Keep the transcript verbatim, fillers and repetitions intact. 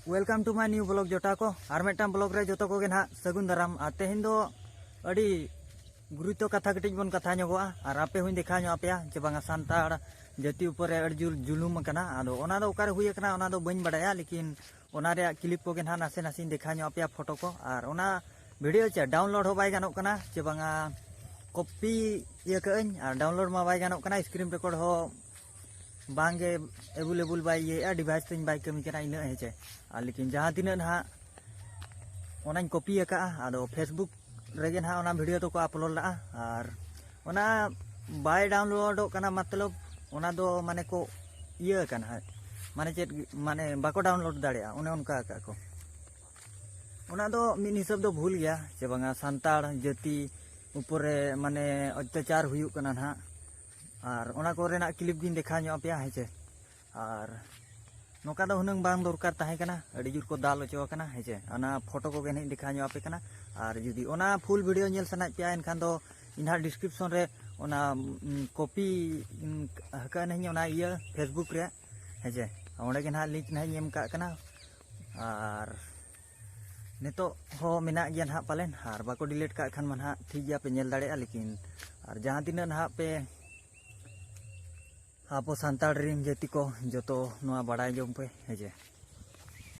Welcome to my new vlog ᱡᱚᱴᱟ ᱠᱚ, ᱟᱨ ᱢᱤᱫᱴᱟᱝ vlog ᱨᱮ ᱡᱚᱛᱚ ᱠᱚᱜᱮ ᱱᱟᱦᱟᱜ ᱥᱟᱹᱜᱩᱱ ᱫᱟᱨᱟᱢ᱾ ᱟᱨ ᱛᱮᱦᱮᱧ ᱫᱚ ᱟᱹᱰᱤ ᱜᱩᱨᱩᱛᱛᱚ ᱠᱟᱛᱷᱟ ᱠᱟᱹᱴᱤᱡ ᱵᱚᱱ ᱠᱟᱛᱷᱟ ᱧᱚᱜᱚᱜᱼᱟ, ᱟᱨ ᱟᱯᱮ ᱦᱚᱸᱧ ᱫᱮᱠᱷᱟᱣ ᱧᱚᱜ ᱟᱯᱮᱭᱟ ᱡᱮ ᱵᱟᱝᱟ ᱥᱟᱱᱛᱟᱲ ᱡᱟᱹᱛᱤ ᱩᱯᱚᱨ ᱨᱮ ᱟᱹᱰᱤ ᱡᱳᱨ ᱡᱩᱞᱩᱢ ᱟᱠᱟᱱᱟ᱾ ᱟᱫᱚ ᱚᱱᱟ ᱫᱚ ᱚᱠᱟᱨᱮ ᱦᱩᱭ ᱟᱠᱟᱱᱟ ᱚᱱᱟ ᱫᱚ ᱵᱟᱹᱧ ᱵᱟᱰᱟᱭᱟ, ᱞᱮᱠᱤᱱ ᱚᱱᱟ ᱨᱮᱭᱟᱜ clip ᱠᱚᱜᱮ ᱱᱟᱦᱟᱜ ᱱᱟᱥᱮ ᱱᱟᱥᱮᱧ ᱫᱮᱠᱷᱟᱣ ᱧᱚᱜ ᱟᱯᱮᱭᱟ, ᱯᱷᱳᱴᱳ ᱠᱚ᱾ ᱟᱨ ᱚᱱᱟ video ᱪᱮ download ᱦᱚᱸ ᱵᱟᱭ ᱜᱟᱱᱚᱜ ᱠᱟᱱᱟ ᱪᱮ ᱵᱟᱝᱟ, copy ᱤᱭᱟᱹ ᱠᱟᱜ ᱟᱹᱧ, ᱟᱨ download ᱢᱟ ᱵᱟᱭ ᱜᱟᱱᱚᱜ ᱠᱟᱱᱟ, screen record ᱦᱚᱸ ᱵᱟᱝᱜᱮ available ᱵᱟᱭ ᱤᱭᱟᱹᱭᱮᱫᱼᱟ, device ᱛᱤᱧ ᱵᱟᱭ ᱠᱟᱹᱢᱤ ᱠᱟᱱᱟ ᱤᱱᱟᱹᱜ, ᱦᱮᱸ ᱪᱮ᱾ ᱟᱨ ᱞᱮᱠᱤᱱ ᱡᱟᱦᱟᱸ ᱛᱤᱱᱟᱹᱜ ᱱᱟᱦᱟᱜ ᱚᱱᱟᱧ copy ᱟᱠᱟᱫᱼᱟ, ᱟᱫᱚ Facebook ᱨᱮᱜᱮ ᱱᱟᱦᱟᱜ ᱚᱱᱟ video ᱫᱚᱠᱚ upload ᱞᱟᱜᱼᱟ᱾ ᱟᱨ ᱚᱱᱟ ᱵᱟᱭ downloadᱚᱜ ᱠᱟᱱᱟ, ᱢᱚᱛᱞᱚᱵ ᱚᱱᱟ ᱫᱚ ᱢᱟᱱᱮ ᱠᱚ ᱤᱭᱟᱹ ᱟᱠᱟᱱᱟ ᱦᱟᱸᱜ, ᱢᱟᱱᱮ ᱪᱮᱫ, ᱢᱟᱱᱮ ᱵᱟᱠᱚ download ᱫᱟᱲᱮᱭᱟᱜᱼᱟ, ᱚᱱᱮ ᱚᱱᱠᱟ ᱟᱠᱟᱫ ᱠᱚ᱾ ᱚᱱᱟ ᱫᱚ ᱢᱤᱫ ᱦᱤᱥᱟᱹᱵ ᱫᱚ ᱵᱷᱩᱞ ᱜᱮᱭᱟ ᱪᱮ ᱵᱟᱝᱟ, ᱥᱟᱱᱛᱟᱲ ᱡᱟᱹᱛᱤ ᱩᱯᱚᱨᱮ ᱢᱟᱱᱮ ᱚᱛᱛᱟᱪᱟᱨ ᱦᱩᱭᱩᱜ ᱠᱟᱱᱟ ᱱᱟᱦᱟᱜ᱾ ᱟᱨ ᱚᱱᱟ ᱠᱚᱨᱮᱱᱟᱜ clip ᱜᱤᱧ ᱫᱮᱠᱷᱟᱣ ᱧᱚᱜ ᱟᱯᱮᱭᱟ, ᱦᱮᱸ ᱪᱮ᱾ ᱟᱨ ᱱᱚᱝᱠᱟ ᱫᱚ ᱦᱩᱱᱟᱹᱝ ᱵᱟᱝ ᱫᱚᱨᱠᱟᱨ ᱛᱟᱦᱮᱸ ᱠᱟᱱᱟ, ᱟᱹᱰᱤ ᱡᱳᱨ ᱠᱚ ᱫᱟᱞ ᱦᱚᱪᱚ ᱟᱠᱟᱱᱟ, ᱦᱮᱸ ᱪᱮ᱾ ᱚᱱᱟ ᱯᱷᱳᱴᱳ ᱠᱚᱜᱮ ᱱᱟᱦᱟᱜ ᱤᱧ ᱫᱮᱠᱷᱟᱣ ᱧᱚᱜ ᱟᱯᱮ ᱠᱟᱱᱟ᱾ ᱟᱨ ᱡᱩᱫᱤ ᱚᱱᱟ full video ᱧᱮᱞ ᱥᱟᱱᱟᱭᱮᱫ ᱯᱮᱭᱟ, ᱮᱱᱠᱷᱟᱱ ᱫᱚ ᱤᱧ ᱱᱟᱦᱟᱜ description ᱨᱮ ᱚᱱᱟ, ᱩᱢ, copy, ᱩᱢ, ᱟᱠᱟᱫ ᱟᱹᱧ ᱚᱱᱟ ᱤᱭᱟᱹ Facebook ᱨᱮ, ᱦᱮᱸ ᱪᱮ᱾ ᱚᱸᱰᱮ ᱜᱮ ᱱᱟᱦᱟᱜ link ᱱᱟᱦᱟᱜ ᱤᱧ ᱮᱢ ᱠᱟᱜ ᱠᱟᱱᱟ᱾ ᱟᱨ ᱱᱤᱛᱚᱜ ᱦᱚᱸ ᱢᱮᱱᱟᱜ ᱜᱮᱭᱟ ᱱᱟᱦᱟᱜ ᱯᱟᱞᱮᱱ, ᱟᱨ ᱵᱟᱠᱚ delete ᱠᱟᱜ ᱠᱷᱟᱱ ᱢᱟ ᱱᱟᱦᱟᱜ ᱴᱷᱤᱠ ᱜᱮᱭᱟ, ᱯᱮ ᱧᱮᱞ ᱫᱟᱲᱮᱭᱟᱜᱼᱟ᱾ ᱞᱮᱠᱤᱱ ᱟᱨ ᱡᱟᱦᱟᱸ ᱛᱤᱱᱟᱹᱜ ᱱᱟᱦᱟᱜ ᱯᱮ ᱟᱵᱚ ᱥᱟᱱᱛᱟᱲ ᱨᱮᱱ ᱡᱟᱹᱛᱤ ᱠᱚ ᱡᱚᱛᱚ ᱱᱚᱣᱟ ᱵᱟᱲᱟᱭ ᱡᱚᱝ ᱯᱮ, ᱦᱮᱸ ᱪᱮ᱾